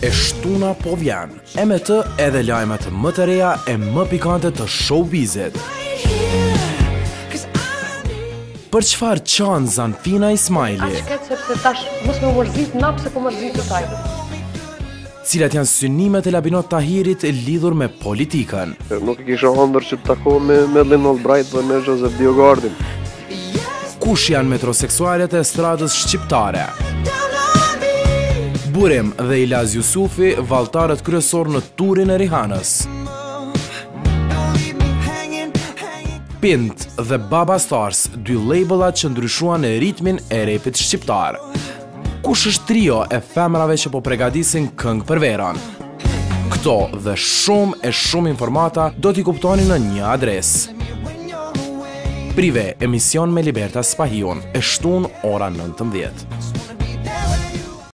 E shtuna po vjen, e me të edhe lajmet më të reja e më pikante të showbizit. Për çfarë qan Zanfina Ismaili? Aq keq sepse tash mos me mërzit na pse po mërzitet ai. Cilat janë synimet e Labinot Tahirit lidhur me politikën? Nuk e kisha ëndërr që të takohem me Madeleine Albright dhe me Joseph DioGuardin. Kush janë metroseksualet e estradës shqiptare? Burim dhe Ilaz Jusufi, valltarët kryesorë në turin e Rihanës. Pint dhe Baba Stars, dy labela që ndryshuan ritmin e repit shqiptar. Kush është trio e femrave që po pregadisin këngë për verën? Këto dhe shumë e shumë informata do t'i kuptoni në një adresë. Prive, emision me Liberta Spahiun, e shtunë ora 19.